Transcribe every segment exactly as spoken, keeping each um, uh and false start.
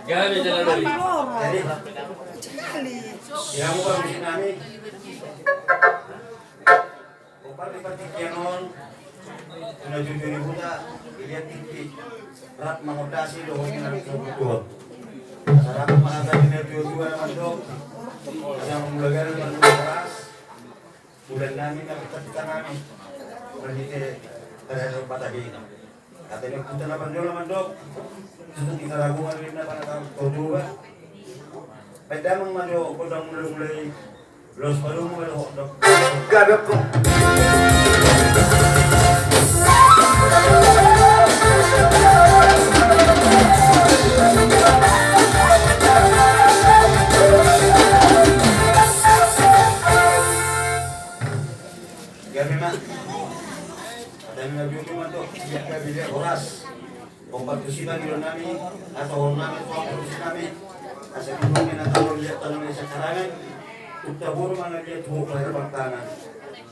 Gabe jala doli. Jadi, ya, bukan musik nami. Opat di partingkian on, na tujuh ribu ta, dilihat tingki. Rap mangondasi dohot na tujuh ribu. Sarap mangata di na tujuh ribu na mandok. Yang mulai dari mandok keras. Bulan nami na pita-pita nami. Berarti te, terhadap patah ini. Katanya kita na panjol mandok. Sudah kita ragu kan, ini apa, na tujuh ribu. Pedamang mandok, kodang mulai-mulai. Los baru mulai hotdog. Gabe ko. Gabe ma. Ada yang lebih untung mandok. Dia gabe dia horas. Ompat tusi ma dilo nami, atau nami tu ompat tusi nami, asa dilo nami na talo liat tano na isa karangan, tuk taboru ma na liat tu bayar bangtangan.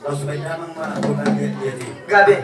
Laos baen damang ma tu na liat liat i. Gabe.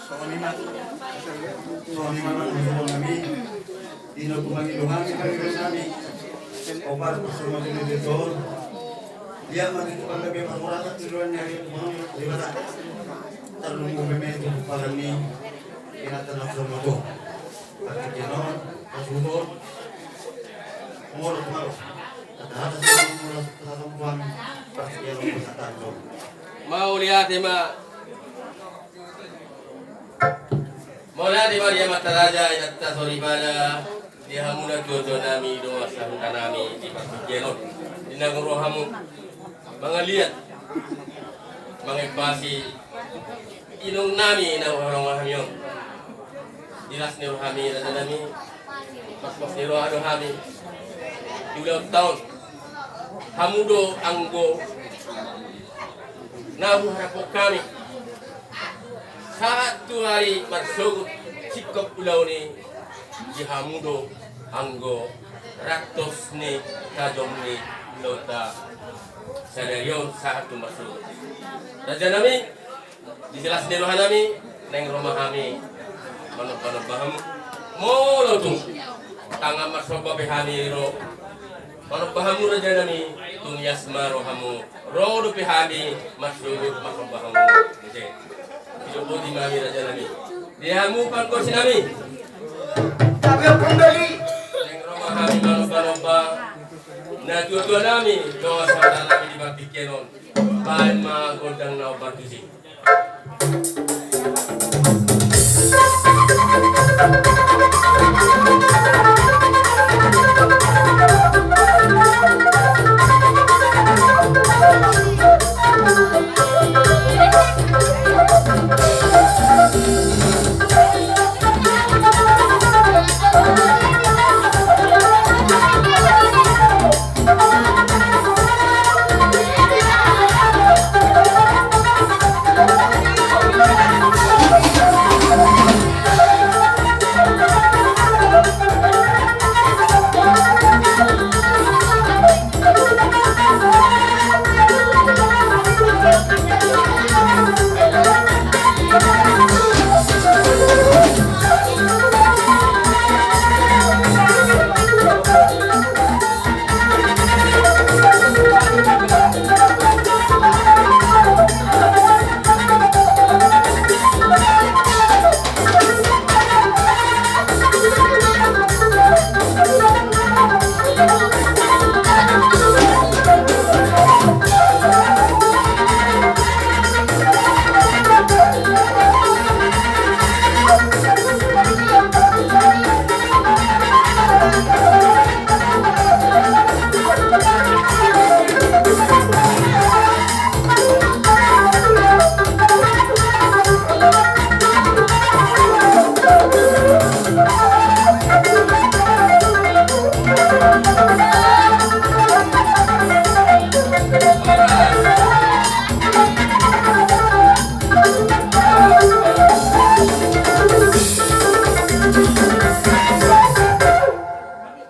Songon i ma, songon i ma, songon i ma. Di na tumangihon hami, pangihon hami. Opat, songon i ma, songon i ma. Dia ma tutu panggabean parhorasan, tujuan ni ari tumangihon Debata. Tarlumobi ma i tu paran ni inanta na songon i ma. Partingkian on, pasuhut. Molo tu molo. Kata-kata sama molo tu sama. Partingkian on, pasahaton. Mauliate ma. Mauliate ma di amanta raja, inanta soripada, di hamu natuatua nami, dongan sahuta nami di partingkian on. Di na ro hamu mangaliat, mangembasi inong nami na huhaholongi hami on. Di las ni roha nami, raja nami, pos-pos ni roha do hami di ulaonta on. Hamu do anggo na huharaphonon hami sahat tu ari marsogot singkop ulaon i, di hamu do anggo rantos ni tajom ni ulaonta sadari on sahat tu marsogot. Raja nami, di las ni roha nami, naeng ro ma hami manombanomba hamu. Molo tung tangan marsomba pe hami ro manomba hamu, raja nami, tung ias ma rohamu, ro dope hami marsogot marsomba hamu. Muse, di jolo boti ma hami, raja nami, di hamu panggosi nami. Naeng ro ma hami manombanomba natuatua nami, dongan sahuta nami di partingkian on. Baen ma gondang na ombar tusi.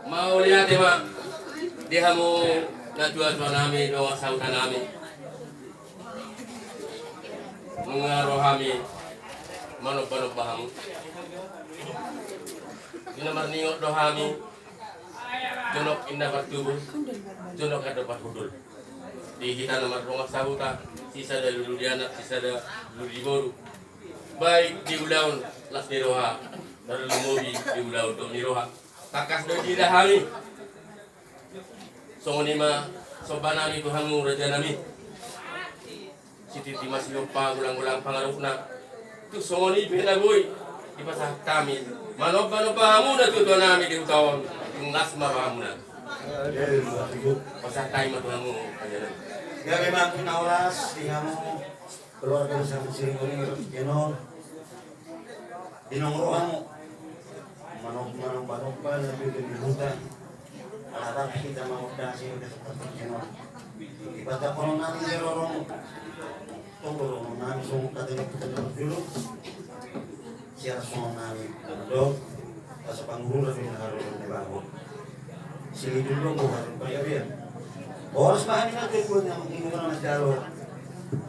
Mauliate ma di hamu natuatua nami, dongan sahuta nami. Nunga ro hami manombanomba hamu. Di na marningot do hami, jonok inna partubu, jonok ado parhundul. Di hita na mardongan sahuta, sisada lulu ni anak, sisada lulu ni boru. Baik di ulaon las ni roha, lalu lumobi di ulaon dok ni roha. Tangkas do diida hami. Songon i ma somba nami tu hamu, raja nami. Sititi ma sigompa, golanggolang pangarahutna. Tung songon i pe na boi dipasahat hami manombanomba hamu natuatua nami di huta on. Tung las ma rohamuna. Pasahat hami ma tu hamu, raja nami. Gabe ma tu na horas di hamu keluarga besar Siregar on, di na ro hamu manom-, manombanomba natuatua ni huta. Ala rap hita mangondasi di partingkian on. Dipasahat hamu nami di rorong. Tong do rorong nami songon hata ni hita dulu. Sian songon nami do, asa pangururan di na ro di bangku. Sini dulu, bukan pariabian. Horas ma hami na tuan na mungkin bukan na jalo.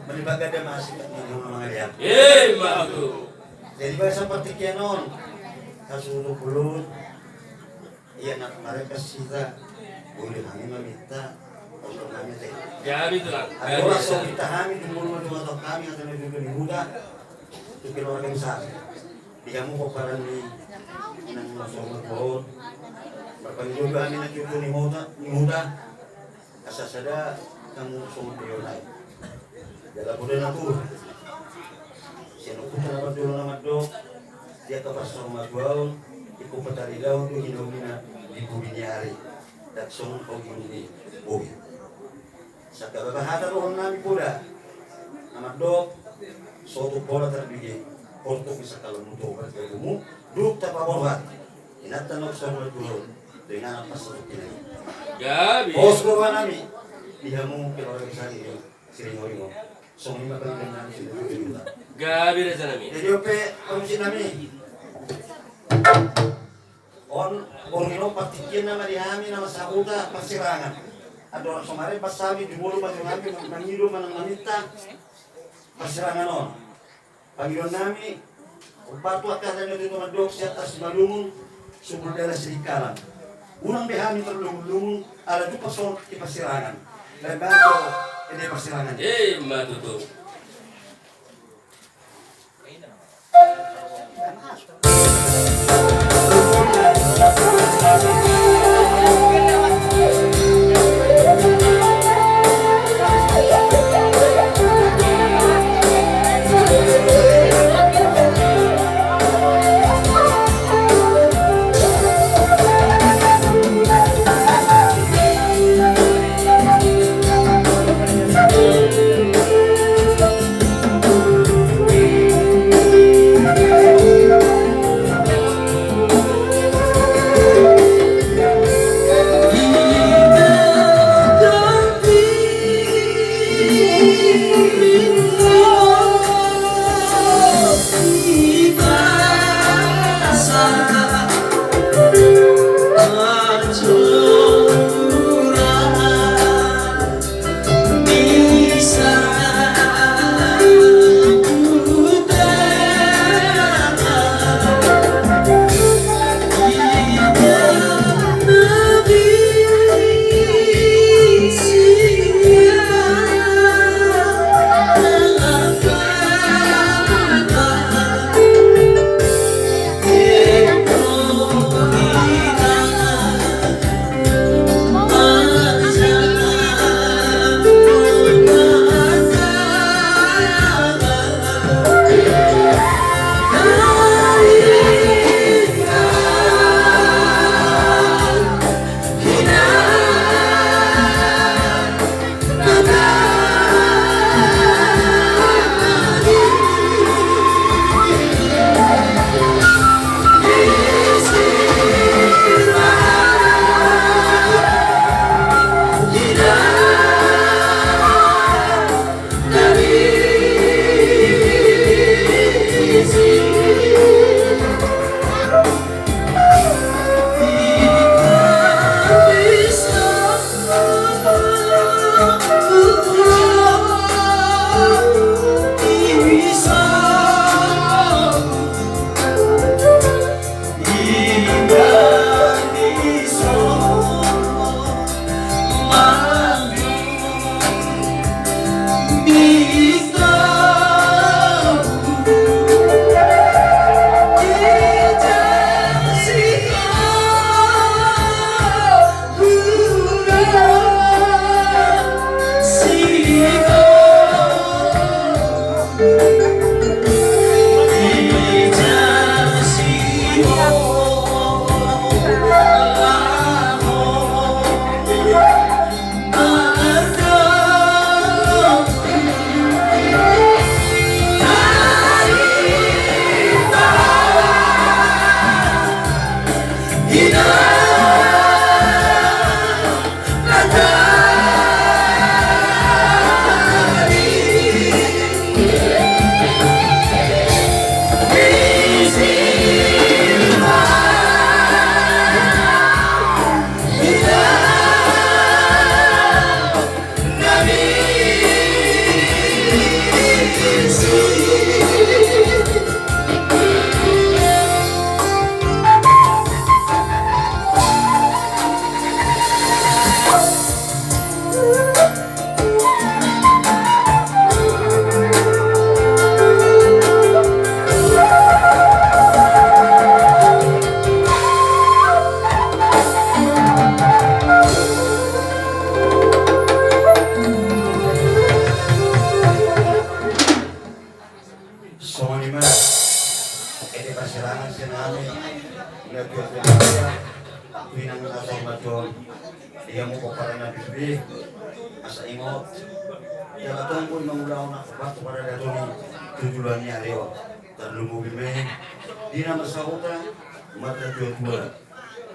Mani bagada masih ni na mangalian. Eh, bagus. Jadi, bahasa partingkian on. Kasu dua puluh. Ia na mereka sita. Boleh hami meminta. Untuk hami teh. Ya, betul lah. Ada orang so kita hami, dulu dua tahun kami, atau lebih dari muda. Itu keluarga besar. Di hamu pomparan ni Nang masuk on, marpangido do hami na cucu ni huta, ni huta. Asa sada hamu songon dia nai. Jala poda na tubu. Sian ompunta na parjolo na mandok, di angka parsahut ma tuaon, ingkon pataridaon do hinaulina di pudi ni ari. Ndang songon ogi ni bohi. Sangkababa hata dohonon nami poda na mandok, sotung pola tarbege, portuk ni sangkalamu tu obat jagumu, dung tapaborhat. Inanta na songon tuaon, dengan apa seperti ini. Gabe. Pos roha nami, di hamu keluarga besar ini, Siringoringo. Songon i ma pangidoan nami, songon i ma pangidoan nami. Gabe raja nami. Jadi ope, parusi nami. On, borngin on partingkian nama di hami nama sahuta parsirangan. Andorang so marembas hami jumolo ma jo hami mangido manang maminta parsirangan on. Pangidoan nami, umpatu angka hata ni natuatua mandok sian atas Simalungun, Sumbul Dalan Sidikalang. Unang be hami tarlungunlungun, ala jumpang songon i parsirangan. Lain baen jo ende parsirangan. Ima tutu. Pinang na so maju. Ia mungkin para nabi be. Asa ingot. Ia latong pun mangulahon na batu pada datoni. Tujuan ni ari on. Tarlumobi ma. Di na masa huta. Marga tua-tua.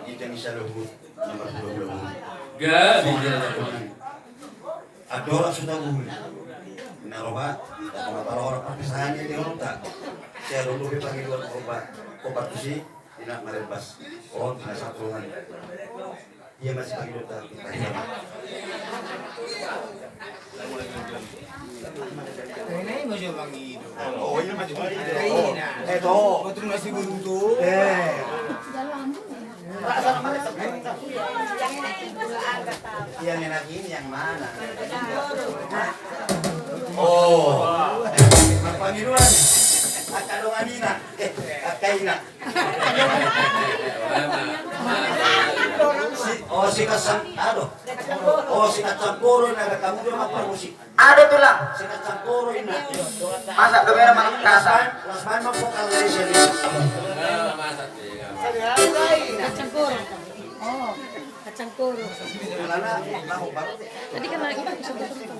Di tengah saluhut. Nomor dua puluh. Gabe dia lakukan. Andorang so tabuhul. Na roha, na roha, parpisahan ni di roha. Sai adong dope pangidoan roha. Kobar tusi, ina marembas. Oh, na satu. Ia masih pangidoan ta. Ini mau coba gitu. Oh, ini masih pangidoan. Eh, toh. Waktu masih buntu. Eh. Yang enak ini yang mana? Oh. Pangidoan. Angka dongan ina. Eh, angka ina. Si, oh, si kasang, aduh. Oh, si kasang poro na kamu dia apa musik? Ada tulang. Masa dope na manuk kasar. Kacang koro. Oh, kacang koro. Tadi kan lagi kacang koro.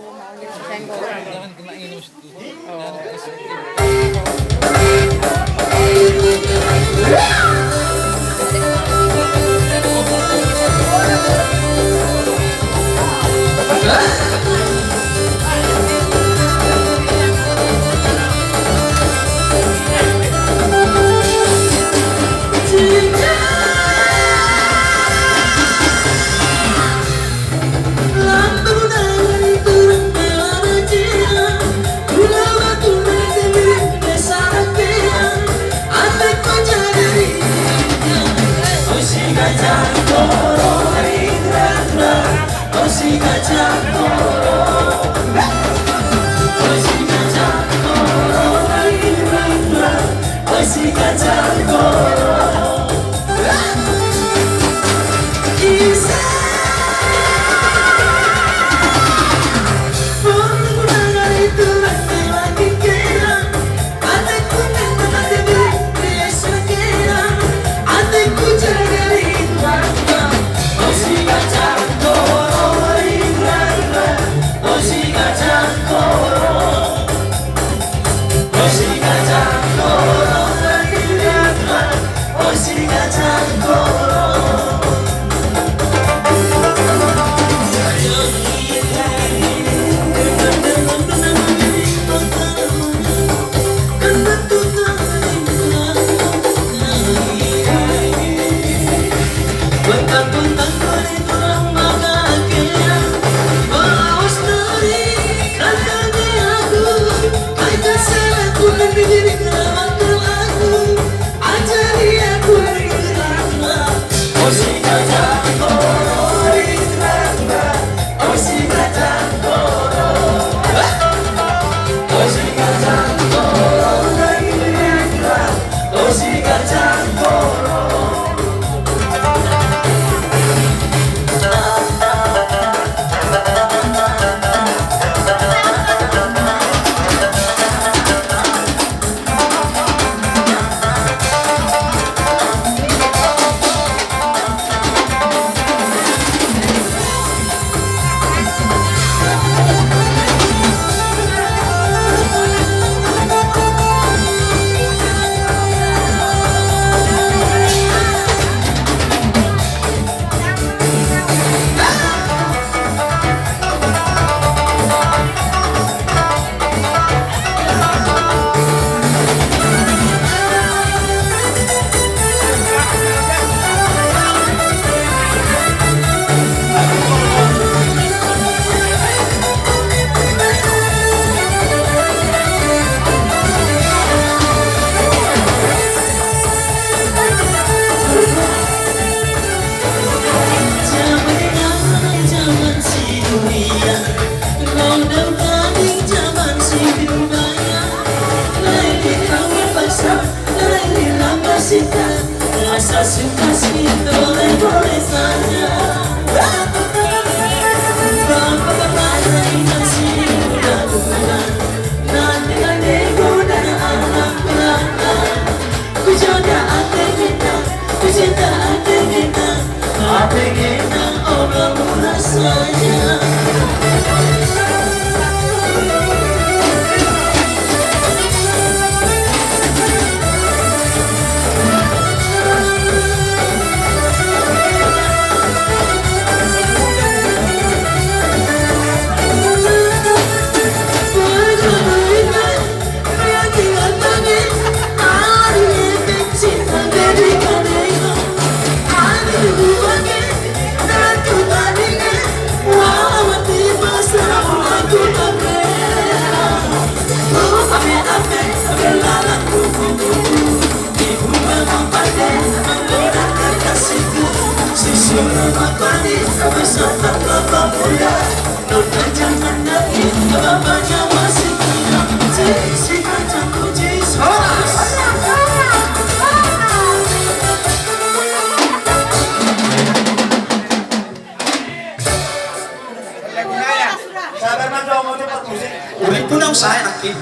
Sabar ma jo, mau cepat musik. Udah pulang saya nanti.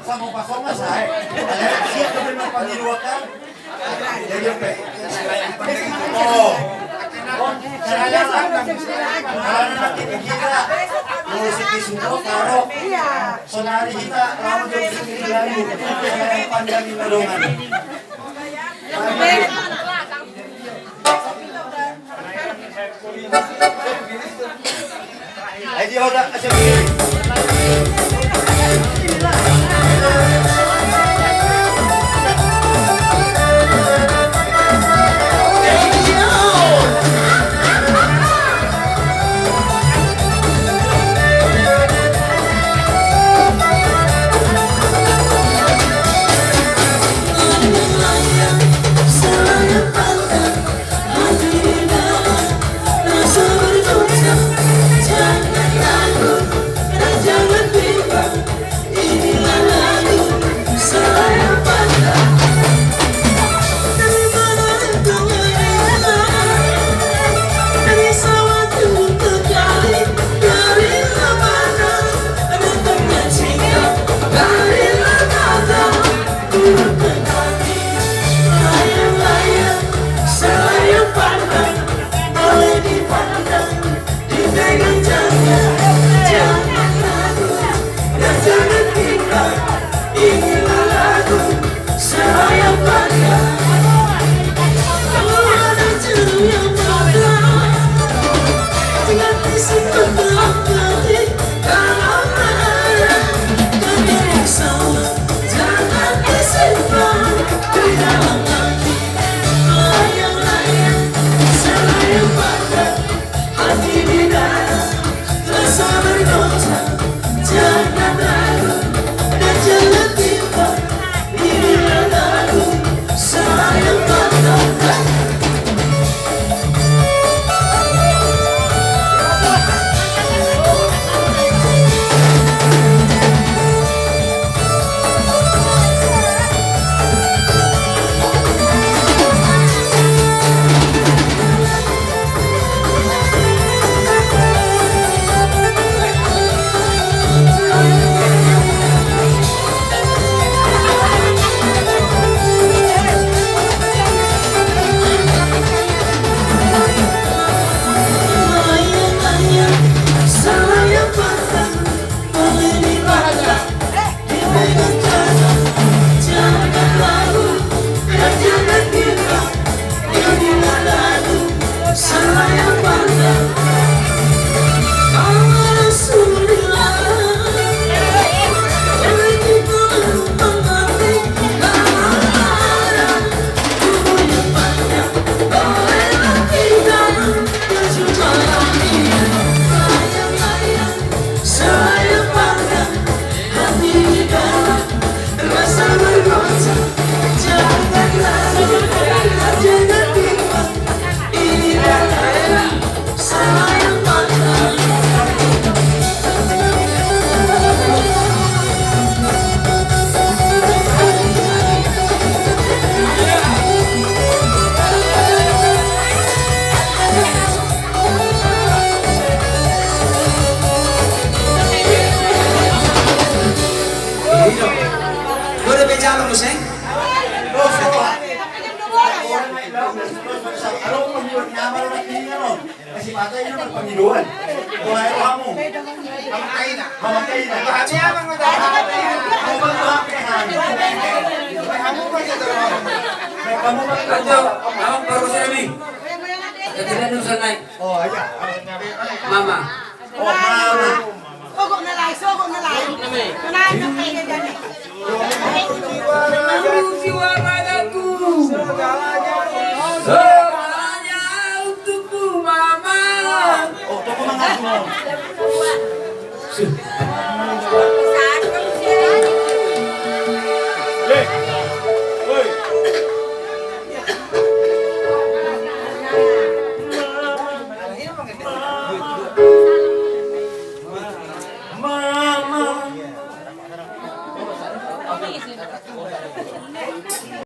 Sama pasong lah saya. Siap, udah mau panggil dua kali. Jadi, pe. Oh. Oh, saya lah. Karena nanti kita musik di Sumbawa, Karo. Sonari kita lawan musik di Melayu. Saya panjangin dorongan. Alo, panggilan nama lo nanti kan, oh. Kasih mata ini kan panggilan. Wah, itu kamu. Mama Kaina. Mama Kaina. Mama Kaina. Kamu pakai terus. Kamu pakai terus. Ajo, abang baru saya nih. Ketika nu sanai. Oh, iya. Mama. Oh, mama. Sogok na lae, sogok na lae. Mama. Mama. Mama. Mama. Semuanya untukmu, Mama. Oh, toko mama.